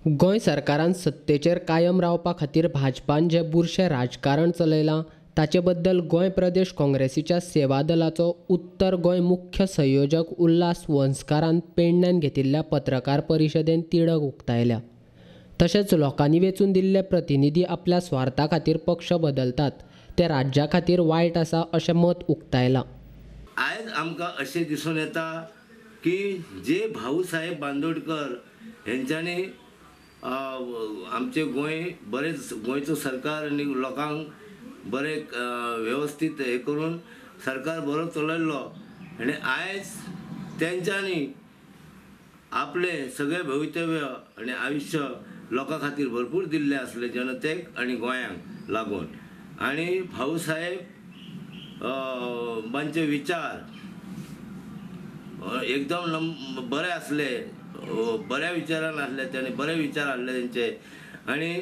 गोंय सरकारान सत्तेचेर कायम रावपा खातीर भाजपान जें बुरशें राजकारण चलयलां ताचे बद्दल गोंय प्रदेश काँग्रेसीच्या सेवा दलाचो उत्तर गोंय मुख्य संयोजक उल्हास वंसकारान पेडण्यान घेतिल्ल्या पत्रकार परिशदेन तिडक उक्तायल्या. तशेंच लोकांनी वेंचून दिल्ले प्रतिनिधी आपल्या स्वार्था खातीर पक्ष बदलतात ते राज्या खातीर वायट आसा अशें मत उक्तायलां. आयज आमकां अशें दिसून येता की जे भाऊसाहेब बांदोडकर हेंच्यांनी आमचे गोंय बरेंच गोंयचो सरकार आनी लोकांक बरें वेवस्थीत हे करून सरकार बरो चलयल्लो आनी आयज तेंच्यांनी आपलें सगळें भवितव्य आनी आयुश्य लोकां खातीर भरपूर दिल्लें आसलें जनतेक आनी गोंयांक लागून. आनी भाऊसाहेब बांचे विचार एकदम बरे आसले, बऱ्या विचारान आसले, त्याने बरे विचार आसले तेंचे. आनी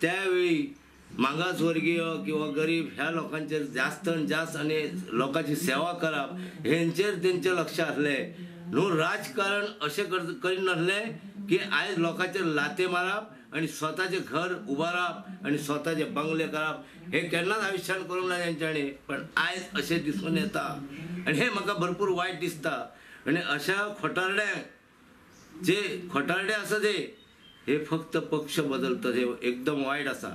त्यावेळी मागासवर्गीय किंवा गरीब ह्या लोकांचेर जास्त आनी जास्त आनी लोकांची सेवा करप हेंचेर तेंचें लक्ष आसलें. न्हू राजकारण अशें करिनासलें की आयज लोकांचेर लाते मारप आनी स्वताचें घर उबारप आनी स्वताचे बंगले करप हे केन्नाच आयुश्यान करूंक ना तेंच्यांनी. पण आयज अशें दिसून येता आनी हें म्हाका भरपूर वायट दिसता. आनी अशा खोटारड्यांक जे खोटारडे आसा ते हे फक्त पक्ष बदलतात हे एकदम वायट आसा.